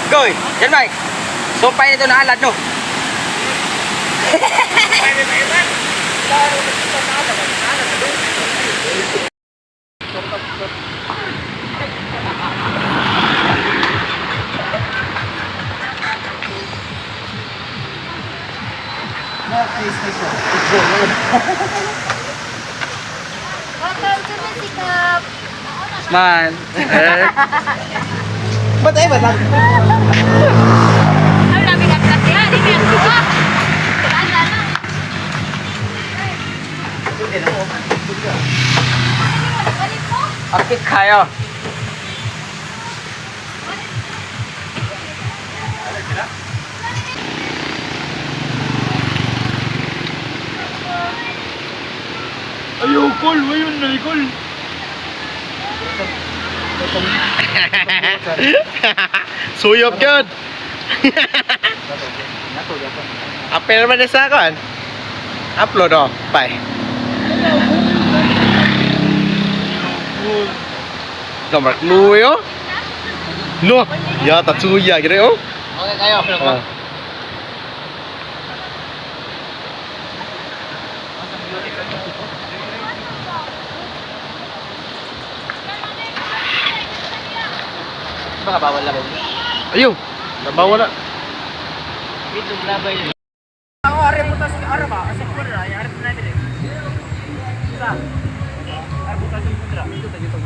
Goy, yan Mike. Sumpay nito na alad, no? Welcome to Masikap! Man. Eh. Ba't ay, ba't lang? Ang dami ka klase ha, di kaya kuha. Saan na? Balik mo. Akit kayo. Ayaw, call. Ayun na, call. Suyop yun. Apel man na sa kon. Upload oh, bye. Nomor luyo. No, ya tatsuya gire oh. Okay kayo. Ah. Baka bawal na ba? Ayaw, nabawa na. Dito labay. Ako are mo tas ara ba? Asa ko ra, are mo na dire. Sa. Are mo tas dito dito.